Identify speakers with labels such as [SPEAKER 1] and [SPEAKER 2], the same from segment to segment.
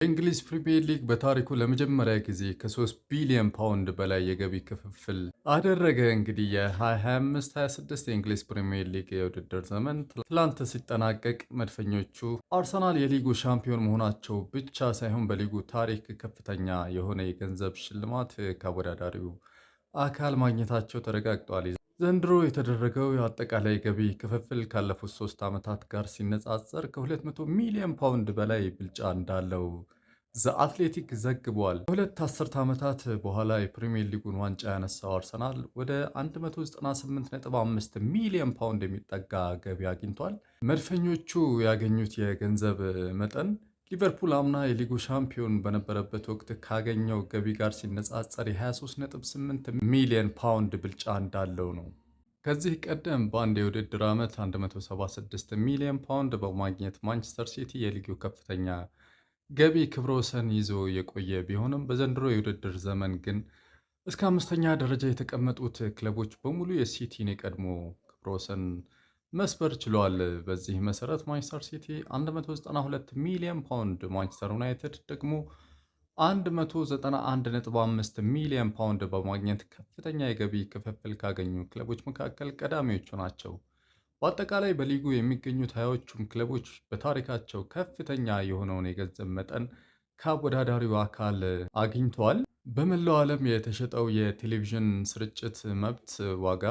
[SPEAKER 1] የእንግሊዝ ፕሪሚየር ሊግ በታሪኩ ለመጀመሪያ ጊዜ ከ3 ቢሊዮን ፓውንድ በላይ የገቢ ክፍፍል አደረገ። እንግዲህ የ2025/26 የእንግሊዝ ፕሪሚየር ሊግ የውድድር ዘመን ትላንት ሲጠናቀቅ መድፈኞቹ አርሰናል የሊጉ ሻምፒዮን መሆናቸው ብቻ ሳይሆን በሊጉ ታሪክ ከፍተኛ የሆነ የገንዘብ ሽልማት ከአወዳዳሪው አካል ማግኘታቸው ተረጋግጧል። ዘንድሮ የተደረገው የአጠቃላይ ገቢ ክፍፍል ካለፉት 3 ዓመታት ጋር ሲነጻጸር ከ200 ሚሊዮን ፓውንድ በላይ ብልጫ እንዳለው ዘ አትሌቲክ ዘግቧል። ከ2 አስርት ዓመታት በኋላ የፕሪሚየር ሊጉን ዋንጫ ያነሳው አርሰናል ወደ 198.5 ሚሊዮን ፓውንድ የሚጠጋ ገቢ አግኝቷል። መድፈኞቹ ያገኙት የገንዘብ መጠን ሊቨርፑል አምና የሊጉ ሻምፒዮን በነበረበት ወቅት ካገኘው ገቢ ጋር ሲነጻጸር የ23.8 ሚሊዮን ፓውንድ ብልጫ እንዳለው ነው። ከዚህ ቀደም በአንድ የውድድር ዓመት 176 ሚሊዮን ፓውንድ በማግኘት ማንቸስተር ሲቲ የሊጉ ከፍተኛ ገቢ ክብረ ወሰን ይዞ የቆየ ቢሆንም፣ በዘንድሮ የውድድር ዘመን ግን እስከ አምስተኛ ደረጃ የተቀመጡት ክለቦች በሙሉ የሲቲን የቀድሞ ክብረ ወሰን መስበር ችሏል። በዚህ መሰረት ማንቸስተር ሲቲ 192 ሚሊዮን ፓውንድ፣ ማንቸስተር ዩናይትድ ደግሞ 191.5 ሚሊዮን ፓውንድ በማግኘት ከፍተኛ የገቢ ክፍፍል ካገኙ ክለቦች መካከል ቀዳሚዎቹ ናቸው። በአጠቃላይ በሊጉ የሚገኙት 20ዎቹም ክለቦች በታሪካቸው ከፍተኛ የሆነውን የገንዘብ መጠን ከአወዳዳሪው አካል አግኝተዋል። በመላው ዓለም የተሸጠው የቴሌቪዥን ስርጭት መብት ዋጋ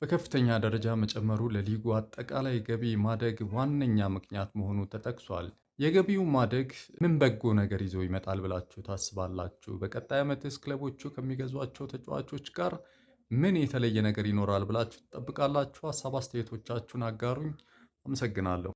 [SPEAKER 1] በከፍተኛ ደረጃ መጨመሩ ለሊጉ አጠቃላይ ገቢ ማደግ ዋነኛ ምክንያት መሆኑ ተጠቅሷል። የገቢው ማደግ ምን በጎ ነገር ይዞ ይመጣል ብላችሁ ታስባላችሁ? በቀጣይ ዓመትስ ክለቦቹ ከሚገዟቸው ተጫዋቾች ጋር ምን የተለየ ነገር ይኖራል ብላችሁ ትጠብቃላችሁ? ሀሳብ አስተያየቶቻችሁን አጋሩኝ። አመሰግናለሁ።